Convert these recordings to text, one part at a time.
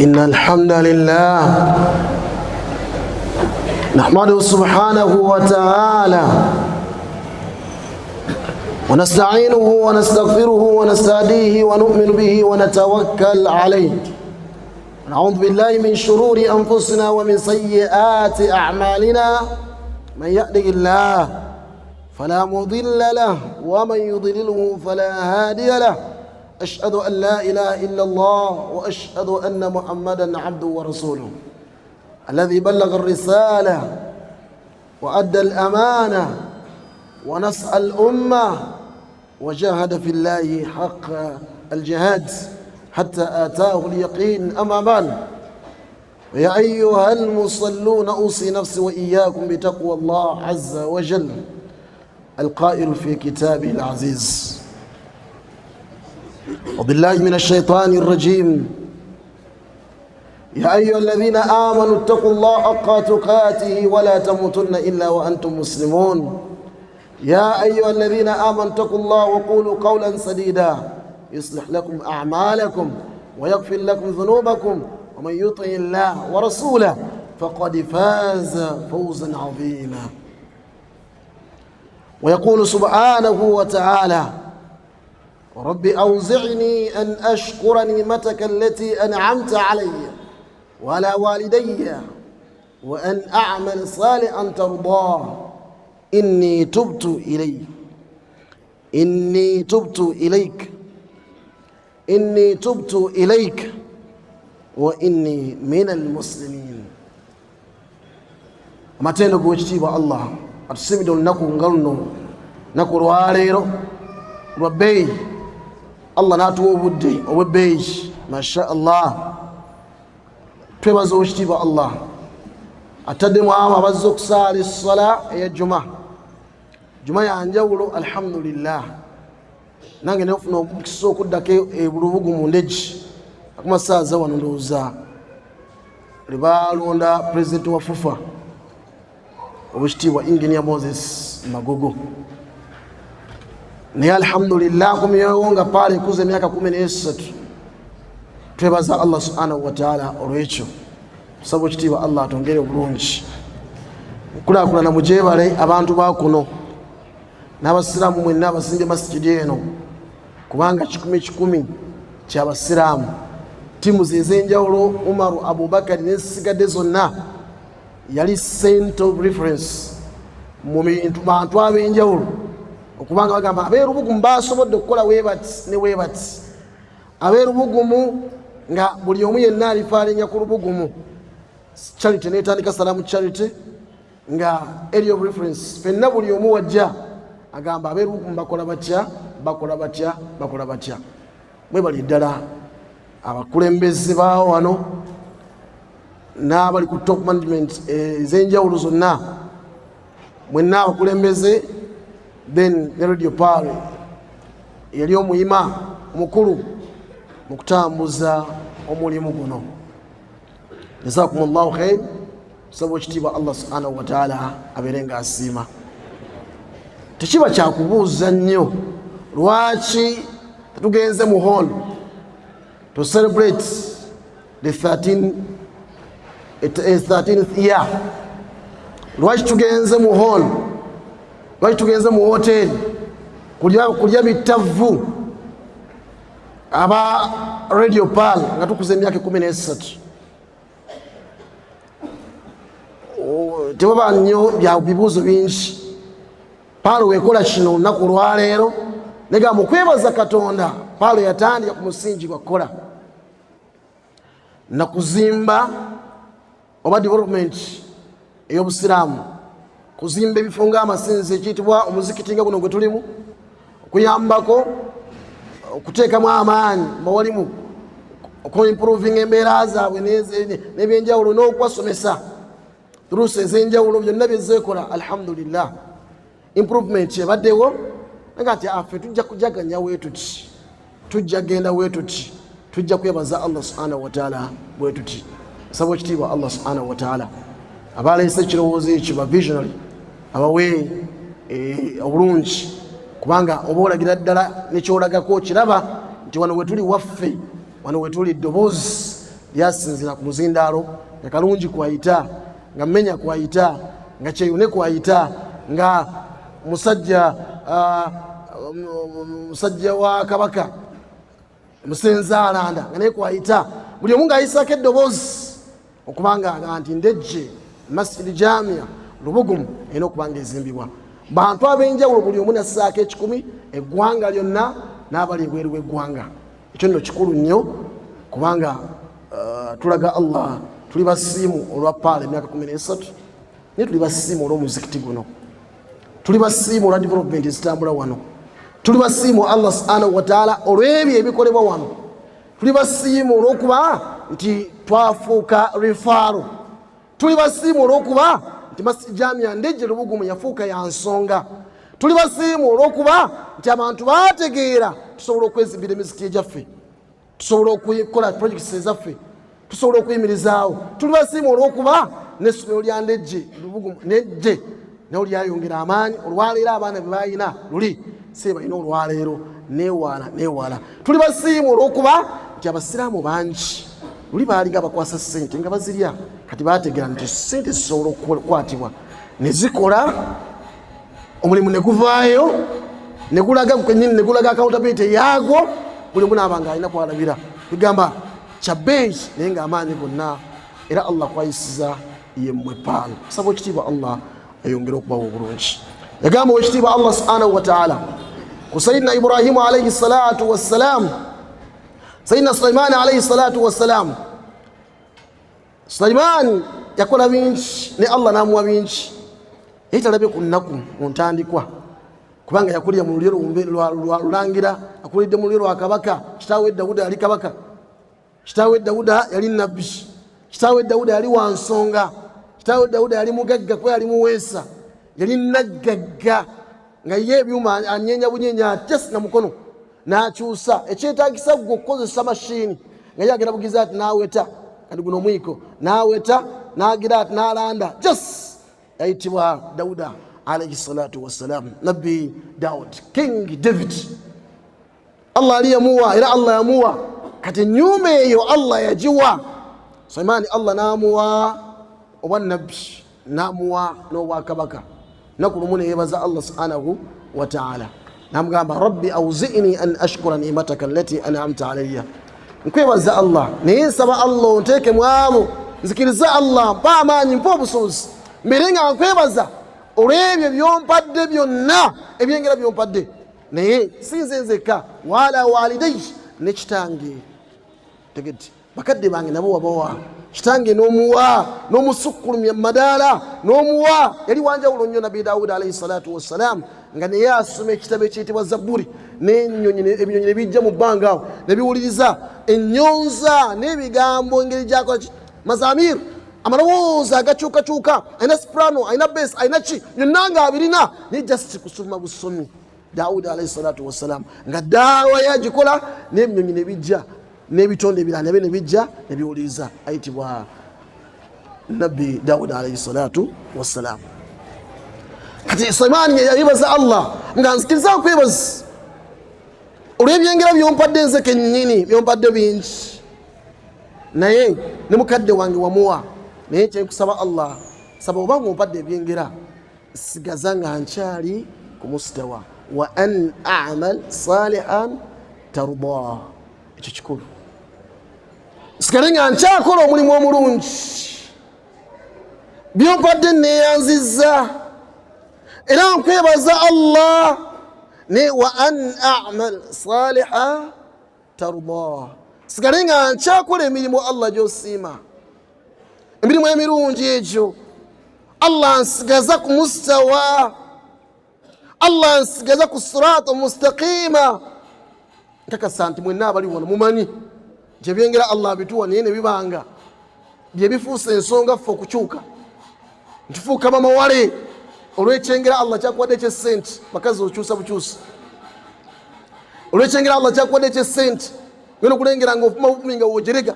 إن الحمد لله نحمده سبحانه وتعالى ونستعينه ونستغفره ونستهديه ونؤمن به ونتوكل عليه. نعوذ بالله من شرور أنفسنا ومن سيئات أعمالنا. من يهده الله فلا مضل له ومن يضلله فلا هادي له. أشهد أن لا إله إلا الله وأشهد أن محمدا عبده ورسوله الذي بلغ الرسالة وأدى الأمانة ونصح الأمة وجاهد في الله حق الجهاد حتى آتاه اليقين. أما بعد، يا أيها المصلون، أوصي نفسي وإياكم بتقوى الله عز وجل القائل في كتابه العزيز: وبالله من الشيطان الرجيم، يا أيها الذين آمنوا اتقوا الله حق تقاته ولا تموتن إلا وأنتم مسلمون. يا أيها الذين آمنوا اتقوا الله وقولوا قولا سديدا يصلح لكم أعمالكم ويغفر لكم ذنوبكم، ومن يطع الله ورسوله فقد فاز فوزا عظيما. ويقول سبحانه وتعالى: رب أوزعني أن أشكر نعمتك التي أنعمت علي وعلى والدي وأن أعمل صالحا ترضاه، إني تبت إليك إني تبت إليك وإني من المسلمين. Amatendo g'ekitiibwa Allah atusimidde olunaku nga luno, lunaku lwaleero lwa bbeeyi. Allah n'atuwa obudde obwebbeeyi, masha Allah. Twebaza owekitiibwa Allah ataddemu abo abazze okusaala essala eya juma. Juma yanjawulo, alhamdulillah. Nange nefuna omukisa okuddako ebulubugu mu Ndegi akumasaaza wano, ndowooza lwebalonda pulezidenti wa FUFA, owekitiibwa Engineer Moses Magogo. Naye alhamdulillah, nkomyewo nga Pearl ekuza emyaka 13. Twebaza Allah subhanahu wataala olwekyo. Tusaba ekitiibwa Allah atongere obulungi nkulakulana mujebale abantu bakuno n'abasiraamu mwenna abasimbye masigidi eno, kubanga kikumi kikumi kyabasiraamu. Tiimu zezenjawulo, Umaru Abubakari nezisigadde zonna, yali center of reference mu bintu bantu ab'enjawulo, okubanga bagamba abeerubugumu basobodde okukola webati ne webati. Abeerubugumu nga buli omu yenna alifaalinga ku Lubugumu. Charity netandika, Salamu Charity, nga area of reference fenna buli omu wajja agamba abeerubugumu bakola batya, bakola batya, bakola batya. Mwebali ddala abakulembeze baawo wano n'abali ku top management ez'enjawulo zonna, mwenna abakulembeze. Then ne Radio Pearl yali omuyima omukulu mu kutambuza omulimu guno. Jazakum llahu khair. Tusaba ekitiibwa Allah subhanahu wataala abeere nga asiima. Tekiba kyakubuuza nnyo lwaki tetugenze mu hall to celebrate the 13 13th year. Lwaki tugenze mu hall? Lwaki tugenze mu hoteri kulya bitavu aba Radio Pearl nga tukuza emyaka 13? Tewaba nnyo bya bibuuzo bingi. Pearl wekola kino olunaku olwaleero negamba okwebaza Katonda. Pearl yatandika ku musingi gwa kukola nakuzimba oba development ey'obusiraamu, kuzimba ebifo nga amasinzi, ekiyitibwa omuzikiti nga guno gwe tulimu, okuyambako okuteekamu amaanyi mawalimu okuimprovinga embeera zaabwe n'ebyenjawulo n'okubasomesa durusa ez'enjawulo. Byonna byezeekola, alhamdulillah, improvement ebaddewo. Nga nti affe tujja kujaganya wetuti, tujja genda wetuti, tujja kwebaza Allah subhanahu wataala bwe tuti. Nsaba ekitiibwa Allah subhanahu wataala abaleese ekirowoozo ekyo, ba visionary, abawe obulungi, kubanga oba olagira ddala nekyolagako okiraba nti wano wetuli waffe, wano wetuli ddoboozi. Lyasinzira ku muzindaalo nga Kalungi kwayita, nga Menya kwayita, nga Kyeyune kwayita, nga musajja musajja wa Kabaka Musenzaalanda nga naye kwayita, buli omu ng'ayisaako eddoboozi okubanga aga nti Ndejje Masjidi Jamia Lubugumu erina okuba nga ezimbibwa bantu ab'enjawulo, buli omu nassaako ekikumi, eggwanga lyonna n'abali ebweru w'eggwanga. Ekyo nno kikulu nnyo kubanga tulaga Allah tuli basiimu olwa paala emyaka 13, naye tuli basiimu olw'omuzikiti guno, tuli basiimu olwa development ezitambula wano, tuli basiimu Allah subhanahu wataala olw'ebyo ebikolebwa wano, tuli basiimu olw'okuba nti twafuuka referral, tuli basiimu olw'okuba nti Masjid Jamia Ndejje Lubugumu yafuuka ya nsonga, tuli basiimu olw'okuba nti abantu bategeera tusobola okwezimbira emizikiti egyaffe, tusobola okukola projects ezaffe, tusobola okuyimirizaawo. Tuli basiimu olw'okuba n'essomero lya Ndejje Lubugumu nejje nayo lyayongera amaanyi. Olwaleero abaana be balina luli si balina olwaleero, newaala newaala. Tuli basiimu olw'okuba nti abasiraamu bangi luli baalinga bakwasa ssente nga bazirya, kati bategeera nti ssente zisobola okukwatibwa ne zikola omulimu ne guvaayo ne gulaga kenyini, ne gulaga accountability yaagwo, buli omu naaba nga alina kwalabira kugamba kyabbeeyi, naye ng'amaanyi gonna era Allah kwayisiza yemmwe paano. Saba ekitiibwa Allah ayongere okubawa obulungi. Yagamba owekitiibwa Allah subhanahu wataala ku Sayidina Ibrahimu alaihi salatu wassalam, Sayidina Sulaimaani alaihi salatu wassalam. Sulaimaani yakola bingi ne Allah n'amuwa bingi, naye talabye ku nnaku mu ntandikwa, kubanga yakulira mu lulyo lwa lulangira, akulidde mu lulyo lwa kabaka. Kitaawe Dawuda yali kabaka, kitaawe Dawuda yali nabbi, kitaawe Dawuda yali wa nsonga, kitaawe Dawuda yali mugagga kuba yali muweesa, yali naggagga nga ye ebyuma anyenya bunyenya just na mukono n'akyusa. Ekyetagisa gwe okukozesa mashini, nga ye agenda bugiza ati n'aweta, kati guno omwiko n'aweta, n'agira ati n'alanda. Just yayitibwa Dawuda alaihi salatu wassalam, Nabbi Daud, King David. Allah ali yamuwa era Allah yamuwa. Kati enyumba eyo Allah yagiwa Sulaimaani, Allah n'amuwa obwannabbi, n'amuwa n'obwakabaka. Naku lumu neyebaza Allah subhanahu wataala, namugamba: "Rabbi auzini an ashkura nimataka allati anamta alaya." Nkwebaza Allah, naye nsaba Allah onteeke mu abo, nzikiriza Allah, mpa amaanyi, mpa obusobozi mbere nga nkwebaza olw'ebyo byompadde byonna, ebyengera byompadde, naye sinze nzekka, wala walidayi, ne kitange. Tegedde bakadde bange nabo wabawa, kitange n'omuwa n'omusukkulumya madaala n'omuwa. Yali wanjawulo nnyo Nabbi Dawudi alaihi salatu wassalam, nga naye asoma ekitabo ekiyitibwa Zaburi, n'enyonyi, ebinyonyi ne bijja mu bbanga awo ne biwuliriza ennyonza n'ebigambo, engeri gyakola mazamir, amaloboozi agakyukakyuka, alina soprano, alina bass, alina ki, byonna nga abirina, naye just kusoma busomi. Dawudi alaihi salatu wassalam nga daawa yagikola n'ebinyonyi ne bijja n'ebitonde ebirala nabyo ne bijja ne biwuliriza. Ayitibwa Nabbi Dawudi alaihi salatu wassalam. Kati Sulaimaani yayebaza Allah nga nzikiriza nkwebaza olw'ebyengera byompadde nze kennyini, byompadde bingi, naye ne mukadde wange wamuwa, naye kyenkusaba Allah, saba obanga ompadde ebyengera, sigaza nga nkyali ku mustawa wa an amal salihan tarda. Ekyo kikulu, sigale nga nkyakola omulimu omulungi. Byompadde neyanzizza era nkwebaza Allah, ne wa an amal saliha tarda, sigale nga nkyakola emirimu Allah gyosiima, emirimu emirungi egyo. Allah nsigaza ku mustawa, Allah nsigaza ku sirata mustaqima. Nkakasa nti mwenna abali wano mumanyi nti ebyengera Allah abituwa, naye ne bibanga byebifuusa ensonga ffe okukyuka, ntufuuka bamawale olw'ekyengera Allah kyakuwadde ekyesente. Bakazi okyusa bukyusa olw'ekyengera Allah kyakuwadde ekyesente, genda okulengera nga ofuma bufumi nga wojerega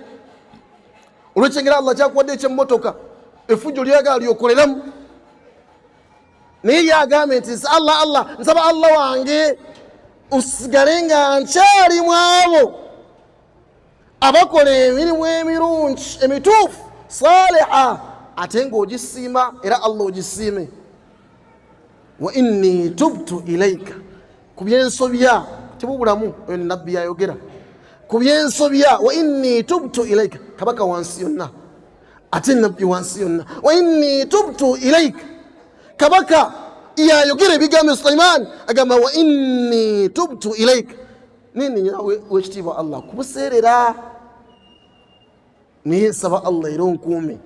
olw'ekyengera Allah kyakuwadde ekyemmotoka, efujjo lyagala lyokoleramu. Naye ye agambye nti Allah, Allah, nsaba Allah wange nsigale nga nkyali mu abo. Abakola emirimu emirungi emituufu saliha, ate ng'ogisiima era Allah ogisiime. Wa inni tubtu ilaika, ku byensobya tebubulamu, oyo ni nabbi yayogera ku byensobya. Wa inni tubtu ilaika, kabaka wansi yonna ate nabbi wansi yonna. Wa inni tubtu ilaika, kabaka yayogera ebigambo. Sulaiman agamba wa inni tubtu ilaika, neninya wekitiibwa Allah kubuseerera, naye nsaba Allah era onkuume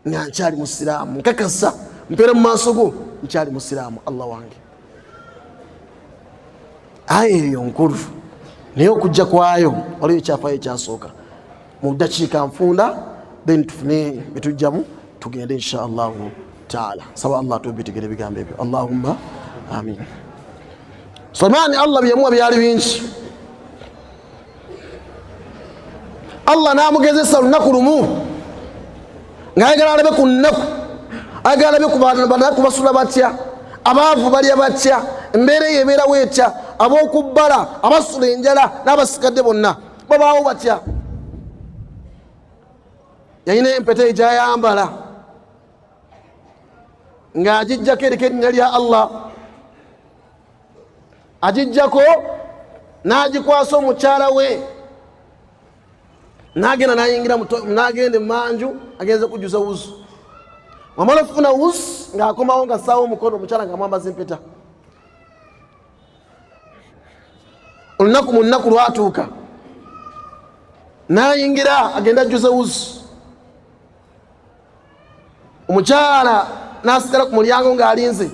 nga nkyali musiraamu, nkakasa mpeera mu maaso go nkyali musiraamu Allah wange. Aya eyo nkulu, naye okujja kwayo waliwo ekyafaayo ekyasooka. Mu dakiika nfunda, then tufune betujjamu tugende insha Allahu taala. Saba Allah tubitegere ebigambo ebyo, allahumma amin. Sulaimaani Allah byeyamuwa byali bingi. Allah n'amugezesa lunaku lumu ng'ayagala alabe ku nnaku, ayagala alabe ku banaku basula batya, abaavu balya batya, embeera eyo ebeerawo etya, ab'okubbala, abasula enjala n'abasigadde bonna babaawo batya. Yalina empeta egyayambala ng'agijjako eriko erinnya lya Allah, agijjako n'agikwasa omukyala we, n'agenda n'ayingira, n'agenda emanju agenze kujjuza wuzu. Wamala okufuna wuzu ng'akomawo nga ssaawo omukono, omukyala nga amwambaza empeta. Olunaku mu nnaku lwatuuka n'ayingira agenda ajjuze wuzu, omukyala n'asigala ku mulyango ng'alinze.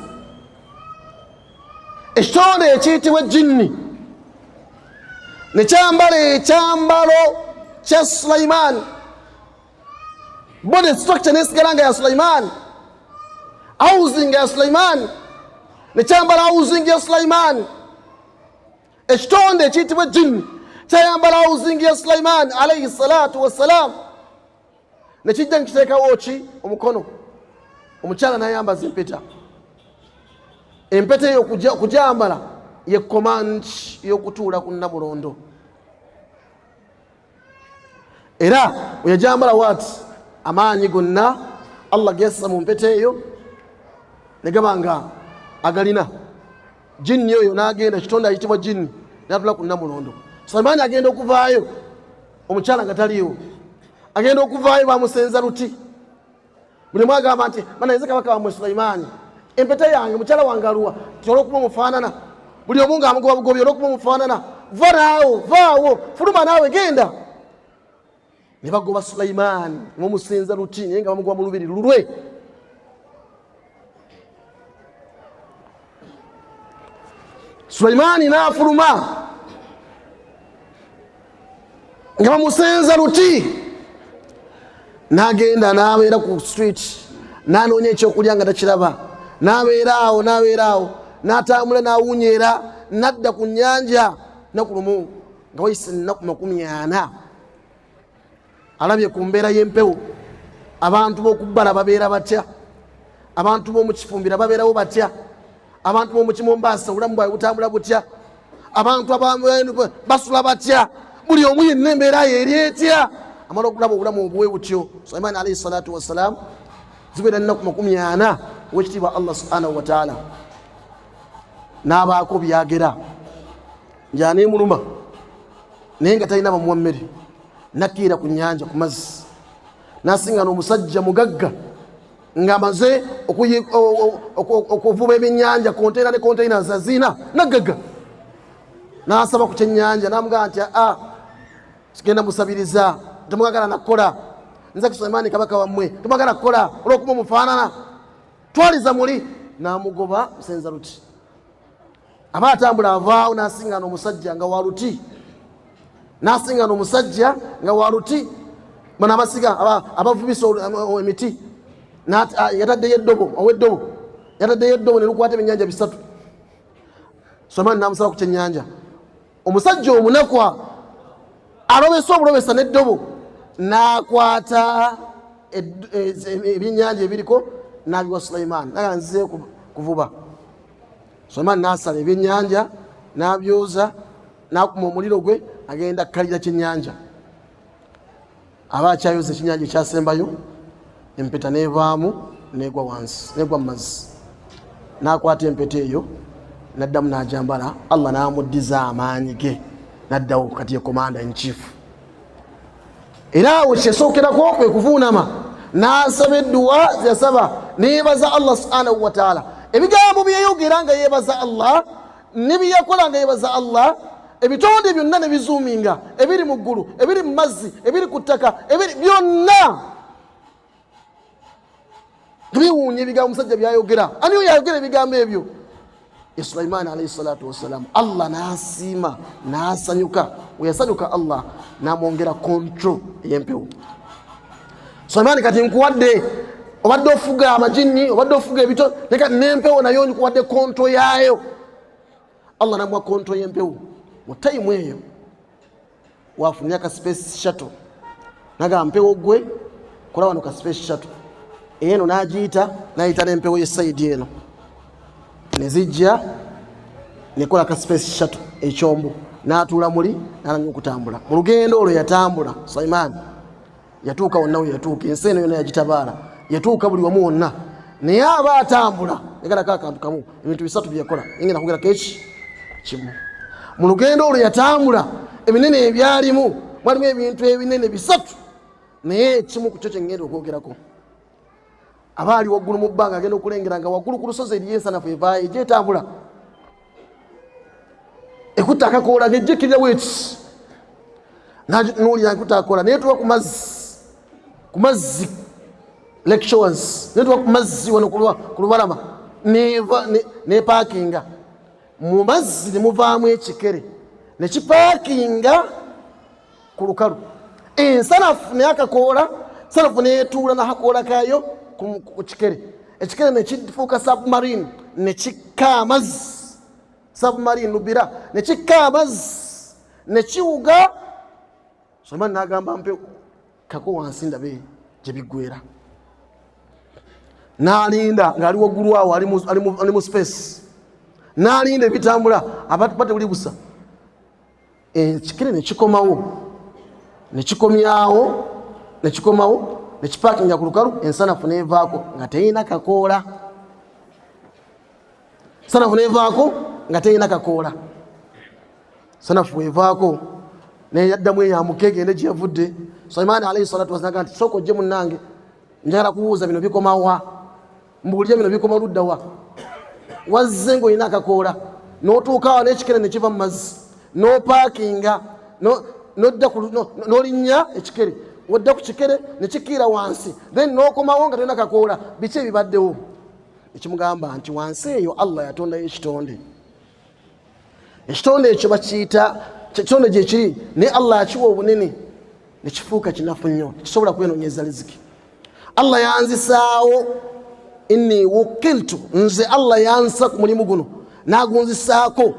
Ekitonde ekiyitibwa ejjinni ne kyambala ekyambalo kya Sulaimaani, body structure nesigala nga ya Sulaimaani, housing ya Sulaimaani, ne kyambala housing ya Sulaimaani. Ekitonde ekiyitibwa ejjinni kyayambala housing ya Sulaimaani alaihi salatu wassalam, nekijja nekiteekawo ki omukono, omukyala nayambaza empeta. Empeta eyo okujambala ye command y'okutuula ku nnamulondo, era weyajambala waati amaanyi gonna Allah geyassa mu mpeta eyo negaba nga agalina. Jinni oyo n'agenda, ekitonde ayitibwa jinni natula ku nnamulondo. Sulaimaani agenda okuvaayo, omukyala nga taliiwo. Agenda okuvaayo bamusenza luti. Buli omu agamba nti banayinza kabaka wamwe Sulaimaani, empeta yange, mukyala wange aluwa? Ti olwokuba omufaanana. Buli omu nga amugoba bugobi, olwokuba omufaanana, va naawo, vaawo, fuluma naawe, genda. Ne bagoba Sulaimaani, mumusenza luti, naye nga bamugoba mu lubiri lulwe. Sulaimaani n'afuluma nga bamusenza luti, n'agenda n'abeera ku street, n'anoonya ekyokulya nga takiraba, n'abeera awo, n'abeera awo, n'atambula, n'awunyeera, n'adda ku nnyanja. Naku lumu nga wayise ennaku 40, alabye ku mbeera y'empewo, abantu b'okubbala babeera batya, abantu b'omukifumbira babeerawo batya, abantu b'omukimombaasa obulamu bwabwe butambula butya, abantu basula batya, buli omu yenna embeera ye eri etya. Amala okulaba obulamu obuwe butyo, Sulaimaani alaihi salatu wassalam, zibeera nnaku 40, owekitiibwa Allah subhanahu wataala n'abaako byagera njaneemuluma, naye nga talina bamuwa mmere. Nakkiira ku nyanja ku mazzi, nasingana omusajja mugagga ng'amaze okuvuba ebyennyanja, konteina ne konteina zaziina, naggagga. N'asaba ku kyennyanja, n'amugamba nti a sigenda musabiriza, temwagala nakukola, nze Sulaimaani kabaka wammwe, temwagala kukola olwokuba omufaanana, twaliza muli. N'amugoba musenza luti. Aba atambula avaawo, n'asingana omusajja nga wa luti, n'asingana omusajja nga wa luti. Bano abasiga abavubisa emiti, yataddeyo eddobo, ow'eddobo yataddeyo eddobo ne lukwata ebyennyanja bisatu. Sulaimaani n'amusaba ku kyennyanja. Omusajja omunakwa alobesa obulobesa n'eddobo, n'akwata ebyennyanja ebiriko n'abiwa Sulaimaani, naga nzize kuvuba. Sulaimaani n'asala ebyennyanja n'abyoza, n'akuma omuliro gwe, Agenda kukalira kyenyanja, aba akyayoza ekyenyanja ekyasembayo, empeta nevaamu negwa wansi, negwa mu mazzi. Nakwata empeta eyo naddamu najambala. Allah namuddiza amaanyi ge, naddawo kati ye commander in chief. Era awo kyesookerako kwe kuvuunama n'asaba edduwa zeyasaba, neyebaza Allah subhanahu wataala. Ebigambo byeyogera nga yebaza Allah ne byeyakola nga yebaza Allah, ebitonde byonna ne bizuuminga, ebiri mu ggulu, ebiri mu mazzi, ebiri ku ttaka, ebiri byonna biwuunya ebigambo omusajja byayogera. Ani oyo ayogera ebigambo ebyo? Ye Sulaimaani alaihi salatu wassalaamu. Allah n'asiima, n'asanyuka. Weyasanyuka, Allah n'amwongera control ey'empewo. Sulaimaani, kati nkuwadde, obadde ofuga amajinni, obadde ofuga ebito, naye kati n'empewo nayo nkuwadde control yaayo. Allah namuwa control y'empewo. Mu time eyo wafunye ka space shuttle, naga mpewo gwe kola wano ka space shuttle eno, nagiyita, nayita n'empewo y'esayidi eno, nezijja nekola ka space shuttle, ekyombo, n'atuula muli, n'alanya okutambula. Mu lugendo olwo yatambula, Sulaiman yatuuka wonna we yatuuka, ensi eno yonna yagitabaala, yatuuka buli wamu wonna. Naye aba atambula negalako akantu kamu, ebintu bisatu byeyakola, ngenda kugerako eki kimu. Mu lugendo olwo yatambula, ebinene ebyalimu, mwalimu ebintu ebinene bisatu, naye ekimu ku kyo kyengenda okwogerako. Aba ali waggulu mu bbanga, agenda okulengera nga waggulu ku lusozi eriyo ensanafu evaayo, ejja etambula, ekutta akakoola, ngejjekirira weti, nuulira ekutta akakoola, naye tuwa ku mazzi, ku mazzi lake shores, naye tuwa ku mazzi wano ku lubalama, nepaakinga mu mazzi, nemuvaamu ekikere nekipaakinga ku lukalu. Ensanafu naye akakoola, sanafu netuula nakakoola kayo ku kikere, ekikere nekifuuka submarine, nekikka amazzi, submarine lubira, nekikka amazzi, nekiwuga. Sulaiman nagamba, mpe kako wansi ndabe gyebiggwera. Nalinda ngaali waggulu awo, ali mu space, nalinda ebitambula batebuli busa. Ekikere nekikomawo, nekikomyawo, nekikomawo, nekipakinga ku lukalu. Ensanafu nevaako nga teyina kakoola, sanafu nevaako nga teyina kakoola. Sanafu wevaako neyaddamu eyamuka egende gyeyavudde. Sulaimaani alaihi salatu wasalam nti, sooka ojje munnange, njagala kubuuza, bino bikomawa? Mbuulire, bino bikoma luddawa? Wazze ngaolina akakoola, n'otuuka awo n'ekikere nekiva mu mazzi, n'opaakinga, nodda, n'olinnya ekikere, odda ku kikere nekikiira wansi, then n'okomawo nga tolina kakoola. Biki ebibaddewo? Ekimugamba nti wansi eyo Allah yatondayo ekitonde. Ekitonde ekyo bakiyita, ekitonde gyekiri, naye Allah akiwa obunene nekifuuka kinafu nnyo, tekisobola kwenonyeza riziki. Allah yanzisaawo, inni wukiltu, nze Allah yansa ku mulimu guno, nagunzisaako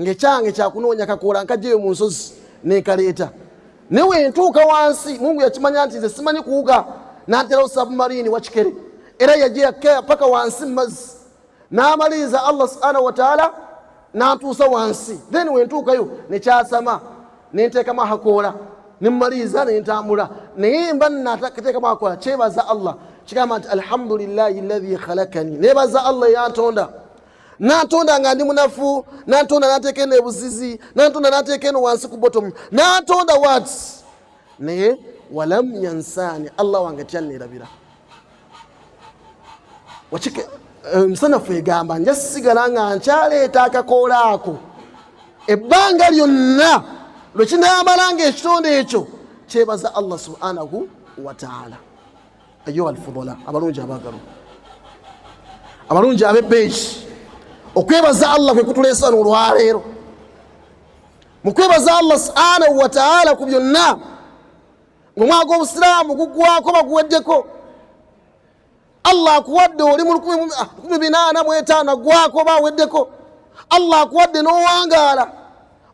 ngaekyange kyakunoonya kakoola, nkajjayo mu nsozi nenkaleeta. Naye wentuuka wansi, Mungu yakimanya nti nze simanyi kuwuga, nanterawo submarine wakikere, era yajja yakea paka wansi mu mazzi, n'amaliriza Allah subhanahu wataala nantuusa wansi. Then wentuukayo nekyasama, nenteekamu akakoola, nemumaliriza, nentambula. Naye mba nateekamu akakoola, kyebaza Allah, kigamba nti alhamdulillahi alladhi khalakani, nebaza Allah eyantonda, nantonda nga ndi munafu, nantonda nateeka eno ebuzizi, nantonda nateeka eno wansi ku bottom, nantonda what, naye walam yansani, Allah wange tyanneerabira. Omusanafu egamba, nja sigala nga nkyaleeta akakoola ako ebbanga lyonna lwe kinaamala nga ekitonde ekyo kyebaza Allah subhanahu wataala. Ayuha alfudala, abalungi abagalwa, abalungi ab'ebbeeki, okwebaza Allah kwe kutuleesa wano olwaleero. Mu kwebaza Allah subhanahu wataala ku byonna, ng'omwaka gw'obusiraamu gugwako, baguweddeko, Allah akuwadde oli mu 1405 agwako, baweddeko, Allah akuwadde n'owangaala.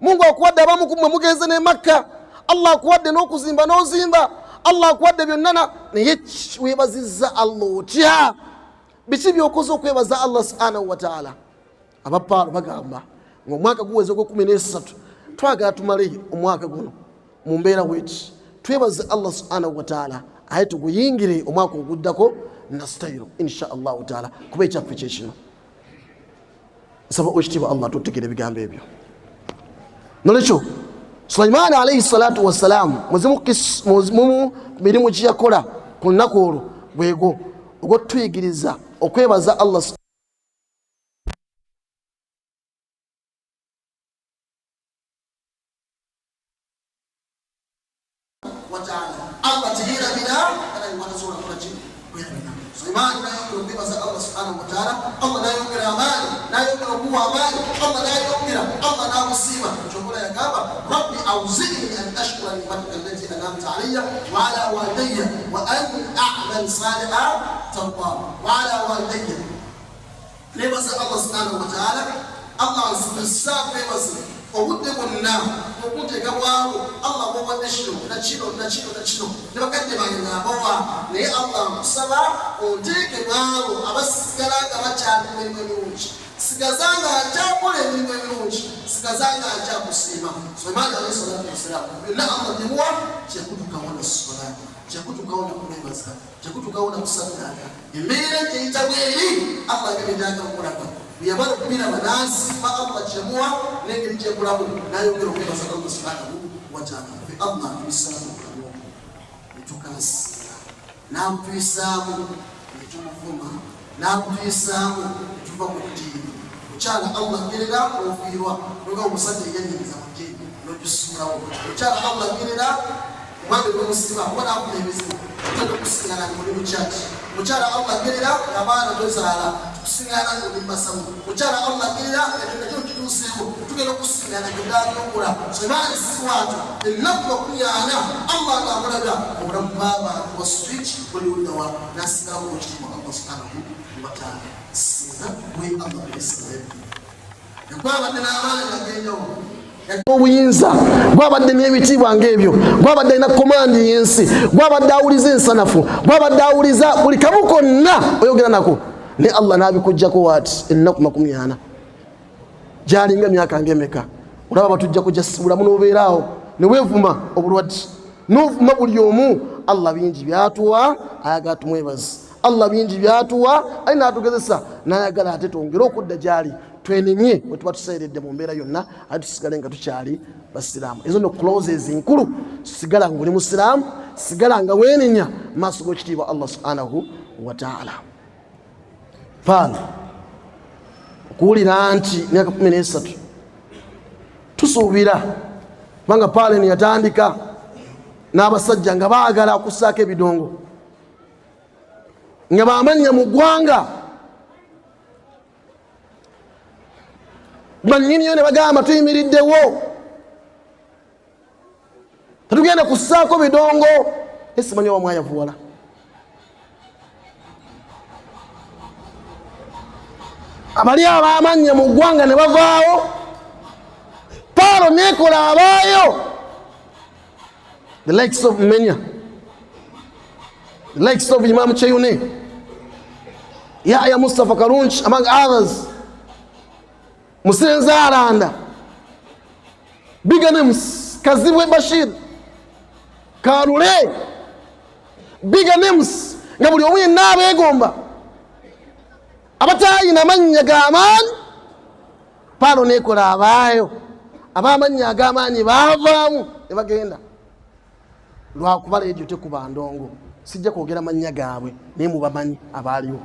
Mungu akuwadde, abamu kumwe mugenze ne Makka. Allah akuwadde n'okuzimba n'ozimba, Allah akuwadde byonna, naye weebazizza Allah otya? Biki byokoze okwebaza Allah subhanahu wataala? Abapaalo bagamba ngaomwaka guweza ogwekumi nesatu. Twagala tumale omwaka guno mu mbeera bweti, twebaze Allah subhanahu wataala, aye tuguyingire omwaka oguddako na sitayiro insha Allahu taala, kuba ekyaffe kyekino. Nsaba owekitiibwa Allah tutegere ebigambo ebyo. Nolwekyo Sulaimaani alaihi salatu wassalaamu muzimu mirimu gyeyakola ku lunaku olwo gwegwo ogwotuyigiriza okwebaza Allah. Wataala Allah teyerabira era watasobola kukola ki kwerabira. Sulaimaani nayongera okwebaza Allah subhanahu wataala, Allah nayongera amaanyi, nayongera okuwa amaanyi, Allah nayongera, Allah namusiima. Kyokola yagamba, rabbi auzini an ashkura nimataka allati anamta alaya wa ala walidaya wa an amal saliha tarda wa ala walidaya. Nebaza Allah subhanahu wataala, Allah nsimusa kwebaza obudde bwonna okunteeka bwabo Allah bwowadde kino nakino nakino nakino ne bakadde bange nabawa, naye Allah nkusaba onteeke mwabo abasigala nga bakyali mu mirimu emirungi, sigaza nga nkyakola emirimu emirungi, sigaza nga nkyakusiima. Sulaimaani alaihi salatu wassalaamu byonna Allah bimuwa kyekutukawo na sola, kyekutukawo nakulwebaza, tekutukawo na kusaddaaka. Embeera gyeyita bweri Allah nga byetaaga okulaga bweyamala okubiraba n'asiima Allah kyemuwa n'engeri gyekulamu, n'ayongera okwebaza Allah subhanahu wataala. Fe Allah atuyisaamu obulamu obwo netukansiima, n'amutuyisaamu netumuvuma, n'amutuyisaamu netuva mu ddiini. Mukyala Allah gerera ofiirwa noga omusajja yenyiniza mu ddiini n'ogisuulawo. Mukyala Allah gerera omwami gwemusiba kuba nafuna ebizibu otenda okusingana nga oli mukyaki. Mukyala Allah gerera abaana tozaala, tukusingana nga oli mumasamu. Mukyala Allah gerera ekyo nakyo kituuseewo, tugenda okusingana gyodaabyokula somaali siwaato ennaku 40. Allah nga akulaga obulamu bw'abantu wa switch buliwuddawa nasigalawo ekitiibwa Allah subhanahu wataala. Singa gwe Allah byesabe gwabadde n'amaanyi ag'enjawulo, obuyinza gwabadde n'ebitiibwa ng'ebyo, gwabadde alina komandi y'ensi, gwabadde awuliza ensanafu, gwabadde awuliza buli kamu konna oyogera nako, ne Allah n'abikuggyako waati ennaku 40 gyalinga myaka ng'emeka. Olaba batujja kujja bulamu n'obeeraawo ne weevuma obulwadde n'ovuma buli omu. Allah bingi byatuwa, ayagala tumwebaze. Allah bingi byatuwa, aye n'atugezesa n'ayagala ate twongere okudda gyali, twenenye bwe tuba tuseeredde mu mbeera yonna, ate tusigale nga tukyali basiraamu. Ezo no clauses nkulu. Sigala nga oli musiraamu, sigala nga weenenya maaso g'ekitiibwa Allah subhanahu wataala. Paano okuwulira nti myaka 13 tusuubira, kubanga paalo eno yatandika n'abasajja nga baagala okussaako ebidongo nga bamannya mu ggwanga, bannyiniyo ne bagamba tuyimiriddewo, tetugenda kussaako bidongo. Esimanyi oba mwayavuwala abali abamannya mu ggwanga ne bavaawo, paalo nekola abaayo, the likes of Menya, the likes of Imam Cheyune, Yahya Mustafa Karunch, among others, Musenza Aranda, bigger names, Kazibwe Bashir, Karule, bigger names, nga buli omu yenna abeegomba abatayina mannya g'amaanyi. Paalo nekola abaayo ab'amannya ag'amaanyi baavaamu ne bagenda lwakuba leediyo tekuba ndongo. Sijja kwogera mannya gaabwe, naye mubamanyi abaaliwo.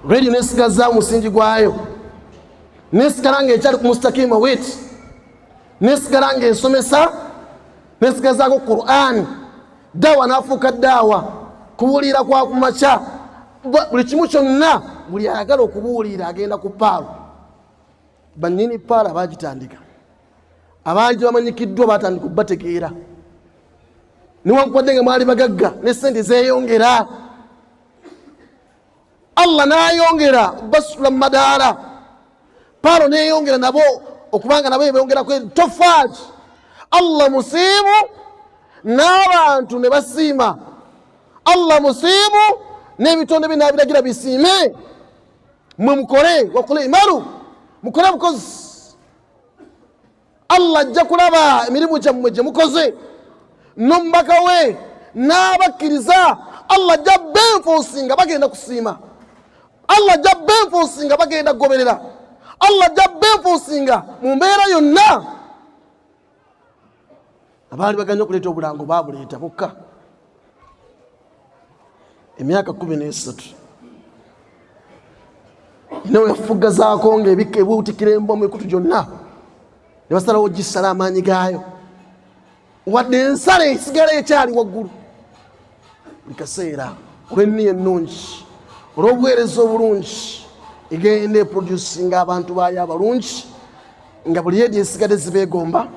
Rediyo nesigazaawo omusingi gwayo, nesigala ngaekyali ku mustakiima wit, nesigala ngaesomesa, nesigazaako Qur'ani, dawa nafuuka daawa, kubuulira kwa kumakya, buli kimu kyonna. Buli ayagala okubuulira agenda ku paalo. Banyini paalo abagitandika abaali tebamanyikiddwa batandika okubategeera, newankubadde nga mwali bagagga ne sente zeyongera, Allah nayongera basula mu madaala, paalo neyongera nabo okubanga nabo ebongerako etofaaki. Allah musiimu n'abantu ne basiima, Allah musiimu n'ebitonde bye n'abiragira bisiime. Mwe mukole, wakole imalu, mukole bukozi. Allah ajja kulaba emirimu gyammwe gye mukoze n'omubaka we n'abakkiriza. Allah ajja benfuusi nga bagenda kusiima. Allah ajja benfuusi nga bagenda kugoberera. Allah ajja benfuusi nga mu mbeera yonna. Abaali baganya okuleeta obulango babuleeta bokka emyaka 13 nawe yafugazaako nga ebuutikira embwa mu mikutu gyonna, ne basalawo gisala amaanyi gaayo, wadde ensala esigala ekyali waggulu buli kaseera olw'enniya ennungi, olw'obuweereza obulungi. Egenda eproducinga abantu baayo abalungi, nga buli edi esigadde zibeegomba,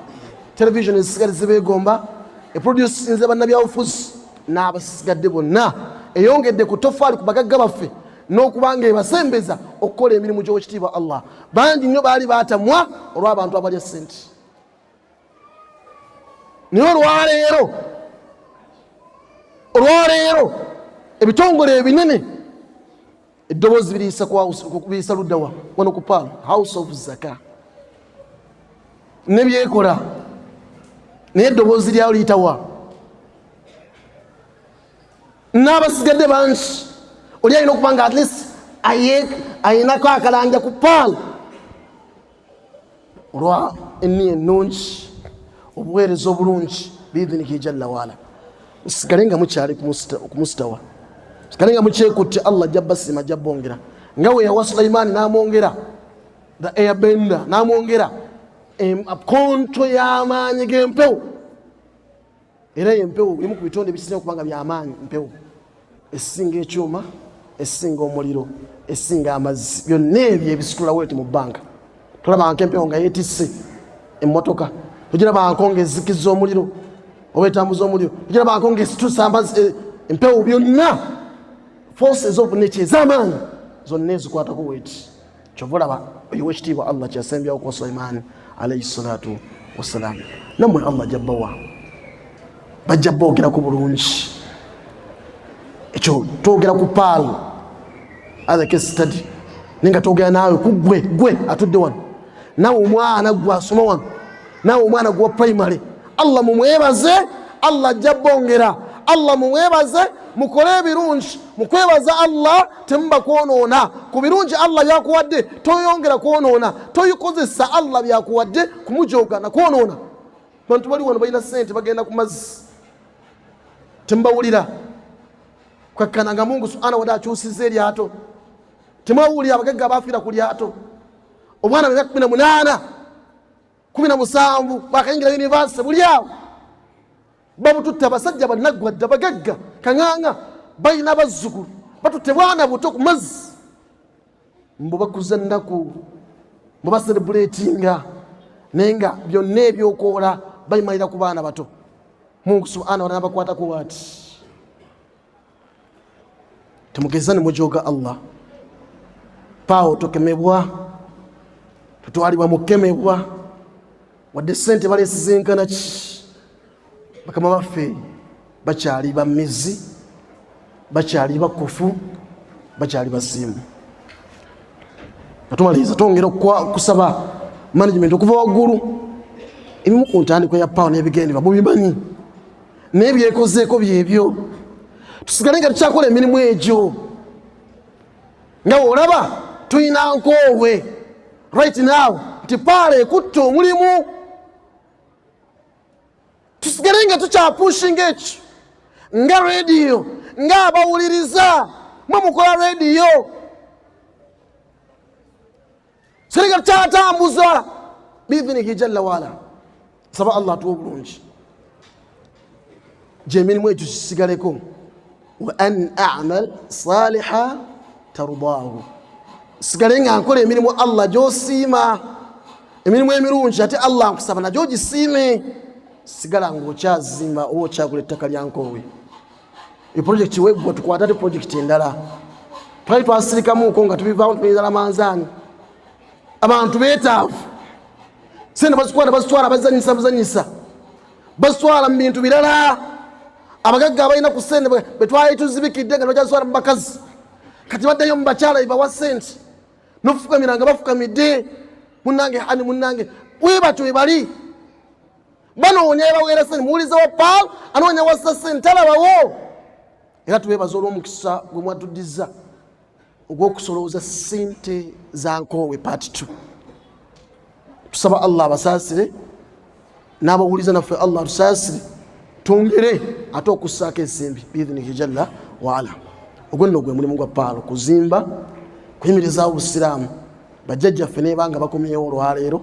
television ezisigadde zibeegomba. Eproducinze bannabyabufuzi n'abasigadde bonna, eyongedde ku tofaali ku bagagga baffe n'okuba nga ebasembeza okukola emirimu gy'owekitiibwa Allah. Bangi nnyo baali baatamwa olw'abantu abalya sente, naye olwaleero ebitongole ebinene eddoboozi biriyisa luddawa? Wano ku Pearl House of Zaka nebyekola, naye eddoboozi lyawo liyitawa? N'abasigadde bangi, oli alina okuba nga at least ayinako akalanja ku Pearl olwa enniya ennungi, obuweereza obulungi. Biidhinihi jalla waala, musigale nga mukyali ku mustawa, musigale nga mukyekutte. Allah ajja basiima, ajja bongera nga we yawa Sulaimaani n'amwongera the airbender, n'amwongera konto y'amaanyi g'empewo. Era empewo emu ku bitonde ebisinga okuba nga byamaanyi. Mpewo esinga ekyuma, esinga omuliro, esinga amazzi, byonna ebyo ebisitula weight mu bbanga. Tolabanko empewo nga yeetisse emmotoka, togirabanko nga ezikiza omuliro oba etambuza omuliro, togirabanko nga esitusa amazzi. Empewo byonna forces of nature ez'amaanyi zonna ezikwatako weight. Kyova olaba oyo wekitiibwa Allah kyasembyawo kwa Sulaiman alaihi salatu wassalam. Nammwe Allah jabbawa, bajja boogeraku bulungi. Ekyo twogera ku Pearl as a case study, naye nga twogera naawe ku gwe, gwe atudde wano, naawe omwana gwe asoma wano, naawe omwana gwe wa primary. Allah mumwebaze, Allah ajja bongera. Allah mumwebaze, mukole ebirungi. Mukwebaza Allah temuba kwonoona ku birungi Allah byakuwadde. Toyongera kwonoona, toyikozesa Allah byakuwadde kumujoga nakwonoona. Bantu bali wano balina sente, bagenda ku mazzi, temubawulira kakkana nga Mungu subhanahu wataala akyusiza eryato. Temwawulira abagagga abafiira ku lyato? Omwana myaka 18, 17, bwakayingira university, buli awo babututte abasajja bannaggwadda bagagga kaŋŋaŋa, balina abazzukulu, batutte bwana buto ku mazzi. Mbu bakuza nnaku, mbu bacelebratinga, naye nga byonna ebyokoola bayimalira ku baana bato. Mungu subhanahu wataala bakwatako waati. Temugeza ne mujoga Allah. Paawo tokemebwa, tutwalibwa mukemebwa, wadde sente balesizenkana ki. Bakama baffe bakyali bamizi, bakyali bakufu, bakyali basiimu. Nga tumaliriza, twongera okusaba management okuva waggulu. Ebimu ku ntandikwa ya Pearl n'ebigendererwa mubimanyi, naye byekozeeko byebyo. Tusigale nga tukyakola emirimu egyo. Nga olaba tulina Nkoowe right now nti Pearl ekutta omulimu, tusigale nga tukyapushinga ekyo nga rediyo, ng'abawuliriza mwe mukola rediyo, sigale nga tukyatambuza biidhinihi jalla waala. Saba Allah atuwa obulungi gyemirimu egyo kisigaleko. Wa an amal saliha tardaahu, sigale nga nkola emirimu Allah gyosiima, emirimu emirungi. Ate Allah nkusaba nagyo gisiime. Sigala ngaokyazimba oba okyagula ettaka lya Nkoowe. Eprojekiti weggwa, tukwata ate projekiti endala. Twali twasirikamuko nga tubivaawo, tumiza manzaani. Abantu beetaavu sente, bazikwata bazitwala, bazanyisa buzanyisa, bazitwala mu bintu birala. Abagagga abalina ku sente betwali tuzibikidde nga bakyazitwala mu bakazi, kati baddayo mu bakyala bebawa sente nokufukamira nga bafukamidde. Munange hani, munange webatyo webali banoonya ebaweera sente. Muwulize wa Paul anoonya wassa sente talabawo. Era tubeebaza olw'omukisa gwe mwatudizza ogw'okusolooza sente za Nkoowe part 2. Tusaba Allah abasaasire n'abawuliza, naffe Allah atusaasire, twongere ate okussaako ensimbi biidhinihi jalla waala. Ogwo nno gwe mulimu gwa Paalo, kuzimba, kuyimirizaawo Obusiraamu. Bajjajjaffe nebanga bakomyewo olwaleero,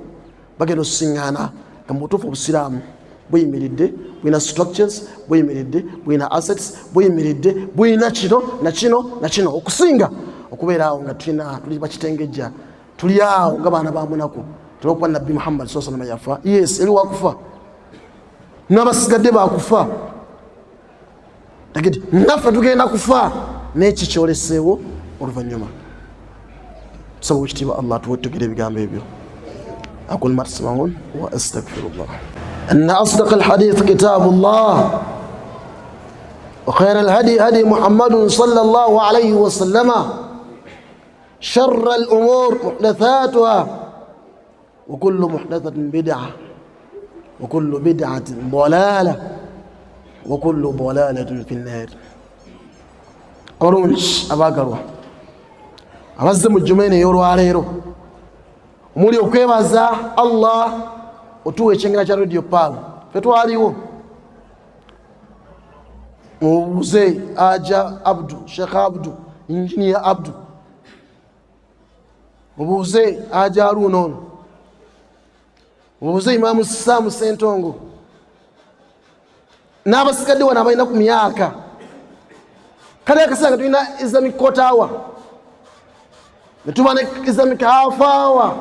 bagenda okusiŋŋaana nga mu butuufu Obusiraamu buyimiridde, bulina structures, buyimiridde, bulina assets, buyimiridde, bulina kino na kino na kino, okusinga okubeera awo nga tulina tuli bakitengejja, tuli awo nga baana ba munaku. Olwokuba Nabbi Muhammad saa salama yafa, yes, eri wakufa n'abasigadde bakufa, agedi naffe tugenda kufa n'eki kyoleseewo oluvannyuma. Tusaba ekitiibwa Allah tuwetegere ebigambo ebyo. Aqul ma tasmaun wa astagfirullah. Anna asdaq alhadith kitabullah wa khayra alhadi hadi Muhammadun sallallahu alayhi wa sallama, sharra alumur muhdathatuha wa kullu muhdathatin bid'ah wa kullu bid'atin dalalah wa kullu dalalatin fi nnar. Abalungi abaagalwa abazze mu jjuma eno ey'olwaleero, omuli okwebaza Allah otuwa ekyengera kya Radio Pearl. Fe twaliwo, mubuuze aja Abdu, Sheekh Abdu, Injiniya Abdu, mubuuze aja Aluuna ono, mubuuze Imaamu Saamu Sentongo n'abasigadde wano abalina ku myaka. Kale akaseera nga tulina Islamic quarter hour, netuba ne Islamic half hour,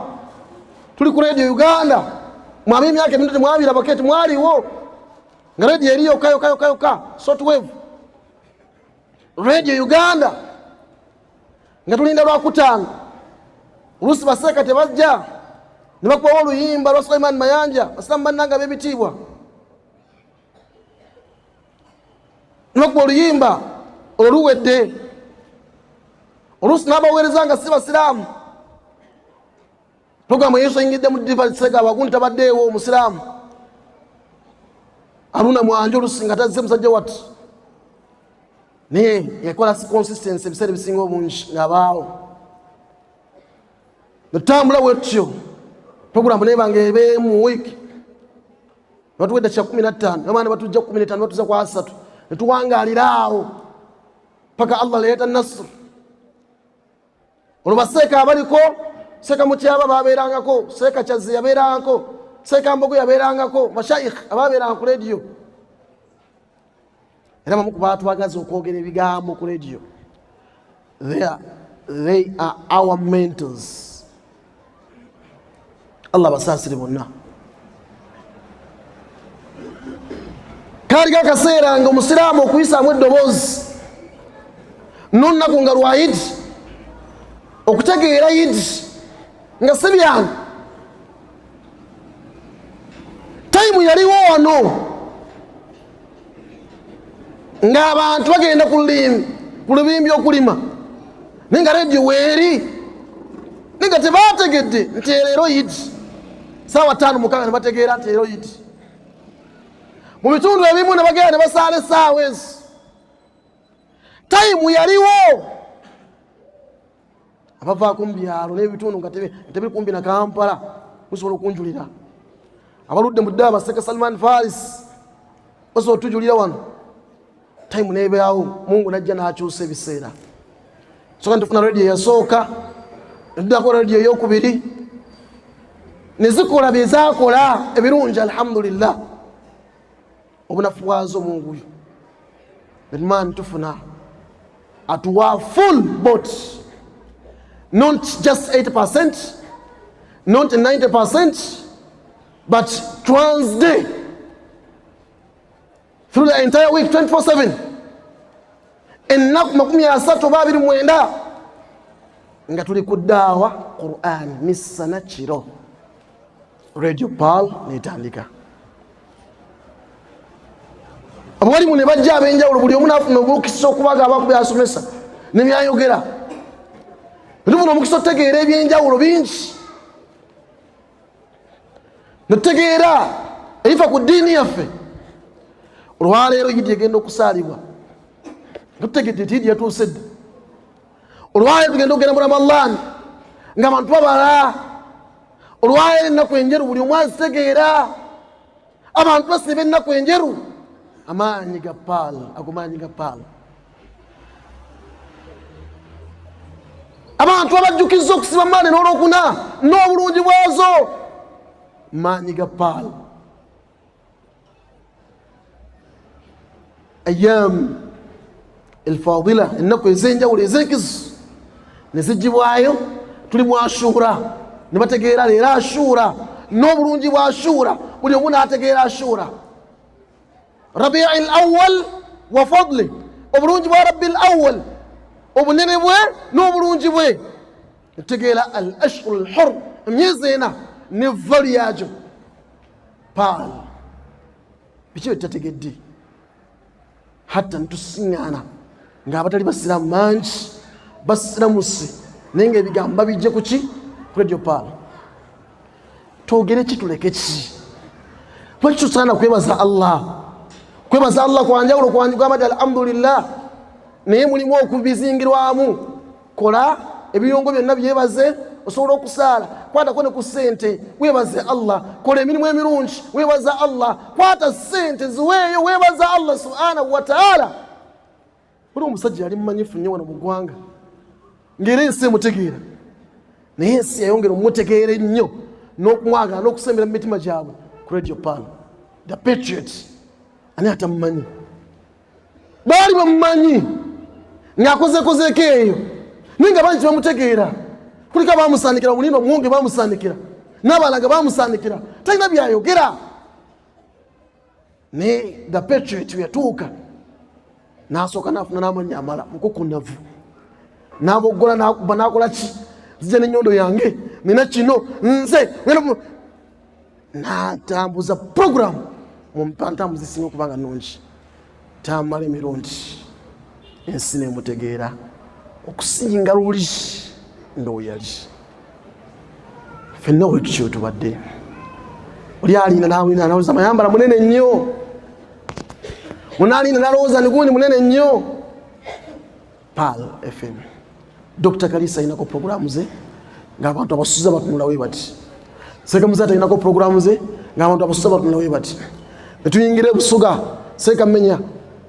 tuli ku Radio Uganda. Mwaba emyaka eminto temwabirabako, temwaliwo nga radio eri yokka yokka yokka yokka, shortwave Radio Uganda, nga tulinda Lwakutaano. Oluusi baseeka tebajja, ne bakubawo oluyimba lwa Sulaiman Mayanja. Basiramu bannanga ab'ebitiibwa, ne bakuba oluyimba olwo luwedde. Oluusi n'abaweereza nga si basiraamu, programu yesu ayingidde mu divaisega abagundi tabaddeewo. Omusiraamu Aluna Mwanje olusi nga tazze, musajja wati, naye yakola consistency ebiseera ebisinga obungi ng'abaawo. Netutambula bwetutyo, programu nebanga ebeemu wiiki, batuwedda kya 15, abaana batujja 15, batuza ku 30, netuwangalira awo paka Allah leeta nasr. Olwo baseeka abaliko, Seeka Mutyaba babeerangako, Seeka Kyazze yabeerangako, Seeka Mbogo yabeerangako, mashaikh ababeeranga ku rediyo. Era bamu ku batwagaza okwogera ebigambo ku rediyo, they are our mentors. Allah basaasire bonna. Kaali akaseera nga omusiraamu okuyisaamu eddoboozi nolunaku nga lwa Yidi, okutegeera Yidi nga si byangu. Tayimu yaliwo wano ng'abantu bagenda ku lubimbi okulima, naye nga rediyo weeri, naye nga tebategedde nti leero Yidi. Saawa 5 6 ne bategeera nti leero Yidi. Mu bitundu ebimu ne bagenda ne basaala essaawa ezo. Tayimu yaliwo abavaako mu byalo n'ebitundu nga tebiri kumpi na Kampala musobola okunjulira. Abaludde mu ddala, baseka Salman Faris basobola otujulira wano. Tayimu nebeawo, Mungu najja n'akyusa ebiseera. Soka ntufuna rediyo eyasooka, netuddako rediyo eyokubiri, nezikola byezakola ebirungi, alhamdulillah. Obunafu bwazo Munguyo man tufuna atuwa full boat, not just 80%, not 90%, but Transday through the entire week, 24/7, ennaku 30 oba 29, nga tuli ku ddaawa, Quran, misana, kiro. Radio Pearl netandika, abawalimu ne bajja ab'enjawulo, buli omu nafuna omukisa okubaga abaku byasomesa nebyayogera. Netufuna omukisa otutegeera ebyenjawulo bingi. Netutegeera ebifa ku ddiini yaffe. Olwaleero yidi egenda okusaalibwa nga tutegedde nti yidi yatuuse dda. Olwaleero tugenda okugenda mu Ramadhan nga abantu babala. Olwaleero ennaku enjeru buli omu azitegeera, abantu basiiba ennaku enjeru. Amaanyi ga paal, ago maanyi ga paal. Abantu abajjukizza okusiba maani n'olwokuna n'obulungi bwazo, maanyi ga paal. Ayam elfadila, ennaku ez'enjawulo ez'enkizo ne zigibwayo. Tuli mu Ashura ne bategeera leero Ashura n'obulungi bwa Ashura, buli omu n'ategeera Ashura. Rabii l awal wa fadli, obulungi bwa Rabbi l awal, obunene bwe n'obulungi bwe. Ntegeera al ashhuru l hur, emyezi ena ne valu yaagyo. Paal biki bye tutategedde? Hatta nitusiŋŋaana ng'abatali basiraamu mangi basiramuse, naye nga ebigambo babijje kuki? Ku Radio Paal. Twogere ki, tuleke ki? Lwaki tusaana kwebaza Allah? Kwebaza Allah kwanjawulo, kwanjugamba nti alhamdulillah, naye mulimu okubizingirwamu. Kola ebiyungo byonna byebaze. Osobola okusaala, kwatako ne ku ssente weebaze Allah. Kola emirimu emirungi, weebaza Allah. Kwata ssente ziweeyo, weebaza Allah subhanahu wataala. Waliwo omusajja yali mumanyifu nnyo wano mu ggwanga, ng'era ensi emutegeera, naye ensi yayongera omumutegeera ennyo n'okumwagala n'okusembera mu mitima gyabwe ku Radio Pearl, the Patriot. Ani atamumanyi? Baali bamumanyi ng'akozekozeeko eyo, naye nga bangi bamutegeera. Kuliko abamusandikira omulimba muwonge, bamusandikira n'abalaga, bamusandikira talina byayogera. Naye the Patriot yatuuka n'asooka n'afuna n'amannya amala mukukunavu, n'aboggola, n'akuba, n'akola ki, nzija n'ennyondo yange nina kino nze, n'atambuza puroguramu mu ntambuza esinga okuba nga nnungi. Tamala emirundi ensi nemutegeera okusinga luli ndoweyali. Fenna wetutyo tubadde. Oli alina nalowooza mayambala munene nnyo, munalina nalowooza nigundi munene nnyo. Pearl FM, Dr Kalisa alinako puroguramu ze ng'abantu abasuza batunulawe bati. Seeka Muzaata alinako puroguramu ze ng'abantu abasuza batunulawe bati. Netuyingira ebusuga, Seeka Menya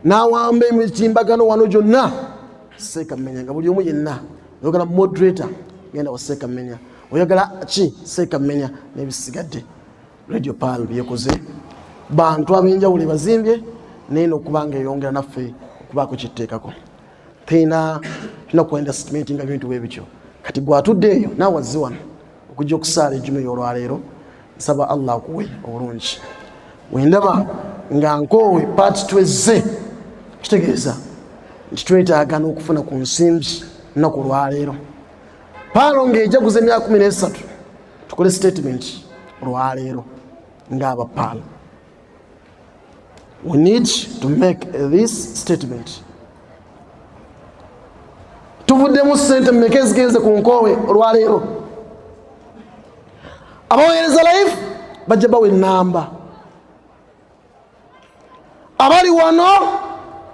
n'awamba emitimbagano wano gyonna. Seeka Menya nga buli omu yenna oyagala moderator, genda wa Seeka Menya, oyagala ki, Seeka Menya. N'ebisigadde Radio Pearl byekoze, bantu ab'enjawulo ebazimbye, naye nokuba nga eyongera naffe okubaako kyetteekako. Tulina tulina ku nga bintu bwe bityo. Kati gwatudde eyo naawe wazze wano okujja okusaala ejjuma ey'olwaleero, nsaba Allah akuwe obulungi. Wendaba nga nkoowe paati twezze, kitegeeza nti twetaaga n'okufuna ku nsimbi lunaku olwaleero. Paalo ng'ejaguza emyaka 13, tukole statement olwaleero ng'abapaalo. We need to make this statement. Tuvuddemu sente mmeka ezigenze ku nkoowe olwaleero? Abaweereza live bajja bawa enamba. Abali wano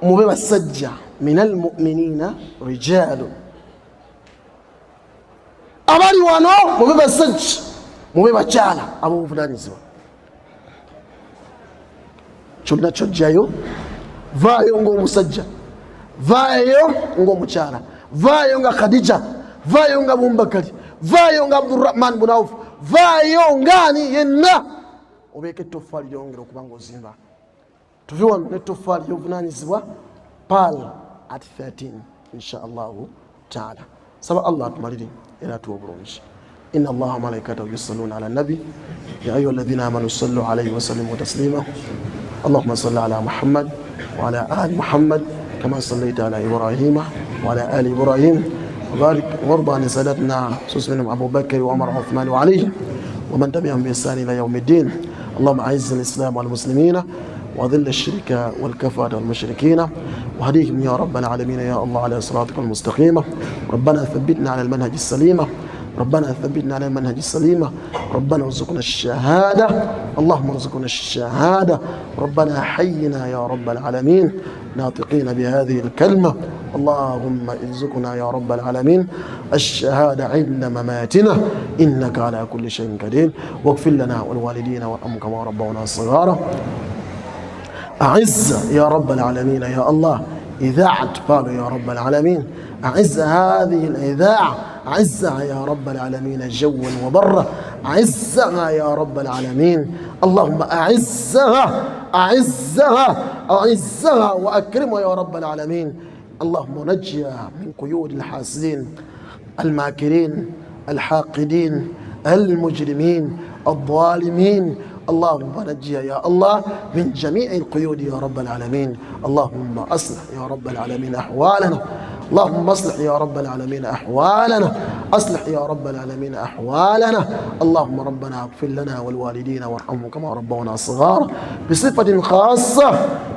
mube basajja, min almuminina rijalu. Abali wano mube basajja, mube bakyala ab'obuvunanyizibwa. Kyonna kyojjayo, vaayo ng'omusajja, vaayo ng'omukyala, vaayo nga Khadija, vaayo nga Bumbakali, vaayo nga Abdurahman Bunauf, vaayo ngaani yenna, obeeko ettoffaali lyongera okuba nga ozimba. Tuve wano n'ettoffaali ly'obuvunanyizibwa. Pearl at 13, insha Allahu taala. Saba Allah atumalire era atuwe obulungi. إن الله وملائكته يصلون على النبي يا أيها الذين آمنوا صلوا عليه وسلموا تسليما. اللهم صل على محمد وعلى آل محمد كما صليت على إبراهيم وعلى آل إبراهيم، وبارك وارض عن سادتنا خصوصا منهم أبو بكر وعمر وعثمان وعلي ومن تبعهم بإحسان إلى يوم الدين. اللهم أعز الإسلام والمسلمين وأذل الشرك والكفرة والمشركين، وهديهم يا رب العالمين يا الله على صراطك المستقيم. ربنا ثبتنا على المنهج السليم. ربنا ثبتنا على المنهج السليم. ربنا ارزقنا الشهادة، اللهم ارزقنا الشهادة. ربنا حينا يا رب العالمين ناطقين بهذه الكلمة. اللهم ارزقنا يا رب العالمين الشهادة عند مماتنا، إنك على كل شيء قدير. واغفر لنا والوالدين وارحمهم كما ربونا صغارا. أعز يا رب العالمين يا الله إذاعة بالو يا رب العالمين، أعز هذه الإذاعة، أعزها يا رب العالمين جوا وبرا، أعزها يا رب العالمين. اللهم أعزها أعزها أعزها وأكرمها يا رب العالمين. اللهم نجيها من قيود الحاسدين الماكرين الحاقدين المجرمين الظالمين. اللهم نجيها يا الله من جميع القيود يا رب العالمين. اللهم أصلح يا رب العالمين أحوالنا، اللهم اصلح يا رب العالمين أحوالنا، أصلح يا رب العالمين أحوالنا. اللهم ربنا اغفر لنا والوالدين وارحمهم كما ربونا صغارا. بصفة خاصة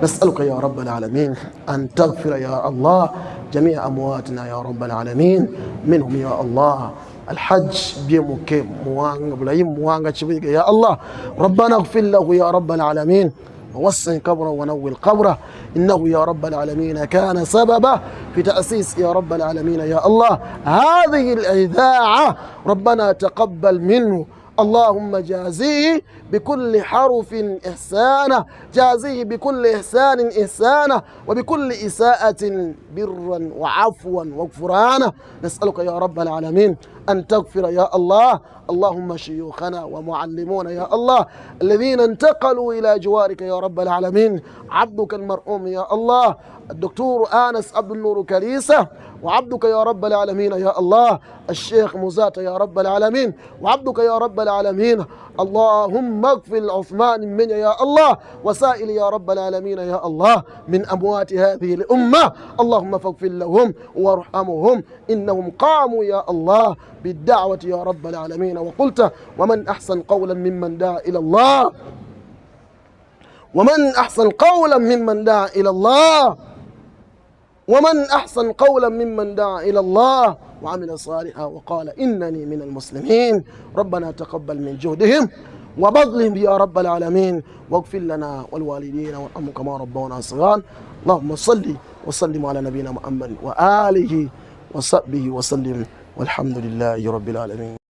نسألك يا رب العالمين أن تغفر يا الله جميع أمواتنا يا رب العالمين، منهم يا الله الحج بيمك موانغ بلايم موانغ شبيك يا الله. ربنا اغفر له يا رب العالمين ووسع قبره ونور قبره، إنه يا رب العالمين كان سببا في تأسيس يا رب العالمين يا الله هذه الإذاعة. ربنا تقبل منه. اللهم جازيه بكل حرف إحسانا، جازيه بكل إحسان إحسانا، وبكل إساءة برا وعفوا وغفرانا. نسألك يا رب العالمين أن تغفر يا الله اللهم شيوخنا ومعلمونا يا الله الذين انتقلوا إلى جوارك يا رب العالمين. عبدك المرحوم يا الله الدكتور آنس عبد النور كريسة، وعبدك يا رب العالمين يا الله الشيخ مزات يا رب العالمين، وعبدك يا رب العالمين اللهم اغفر عثمان من يا الله وسائل يا رب العالمين يا الله من أموات هذه الأمة. اللهم فاغفر لهم وارحمهم، إنهم قاموا يا الله بالدعوة يا رب العالمين. وقلت ومن أحسن قولا ممن دعا إلى الله، ومن أحسن قولا ممن دعا إلى الله، ومن أحسن قولا ممن دعا إلى الله وعمل صالحا وقال إنني من المسلمين. ربنا تقبل من جهدهم وبذلهم يا رب العالمين، واغفر لنا والوالدين وارحمهم كما ربونا صغارا. اللهم صل وسلم على نبينا محمد وآله وصحبه وسلم، والحمد لله رب العالمين.